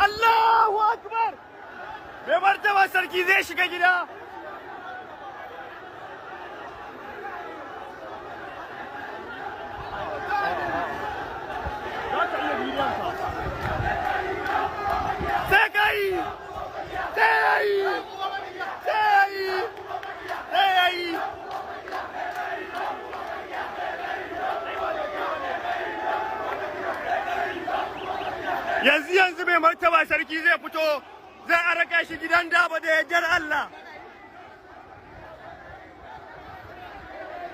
Allahu akbar! Mai martaba sarki zai shiga gida. Sai kai, sai sai sai. Yanzu yanzu mai martaba sarki zai fito, zai araka shi gidan Dabo da yardar Allah.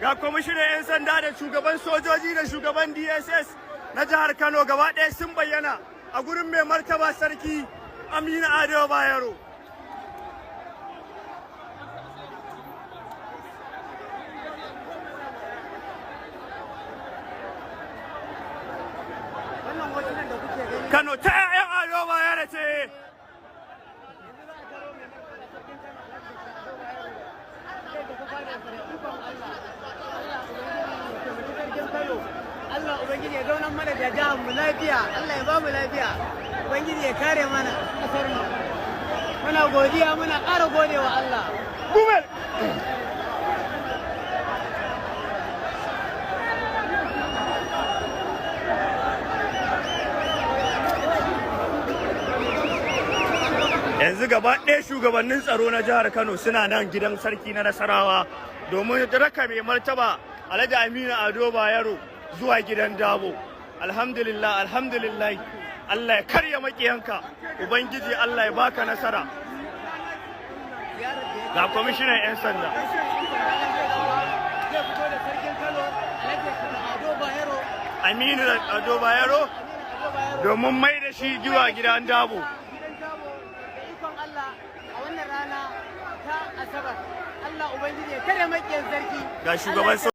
Ga kwamishinan 'yan sanda da shugaban sojoji da shugaban DSS na jihar Kano gaba ɗaya sun bayyana a gurin mai martaba Sarki Aminu Ado Bayero. Wannan hotunan da kuke gani Kano ta 'ya'yan Ado Bayero ce. Yanzu za a taro mai martaba Sarkin Kano, Alhaji Ado Bayero, zai tafi fadarsa da ikon Allah. Allah Ubangiji ya taimaki Sarkin Kano. Allah Ubangiji ya zaunar mana da jihar mu lafiya. Allah ya ba mu lafiya. Ubangiji ya kare mana kasar mu. Muna godiya, muna ƙara godewa Allah. Gumel! Yanzu gaba ɗaya shugabannin tsaro na jihar Kano suna nan gidan sarki na Nasarawa domin raka mai martaba Alhaji Aminu Ado Bayero zuwa gidan Dabo. Alhamdulillah, alhamdulillah. Allah ya karya makiyanka, Ubangiji Allah ya baka nasara. Ga kwamishinan 'yan sanda. Zai fito da Sarkin Kano, Alhaji Ado Bayero. Aminu Ado Bayero Aminu Ado Bayero domin mai da shi zuwa gidan Dabo. Gidan Dabo da ikon Allah a wannan rana ta Asabar. Allah Ubangiji ya kare makiyan sarki. Ga shugaban Allah ya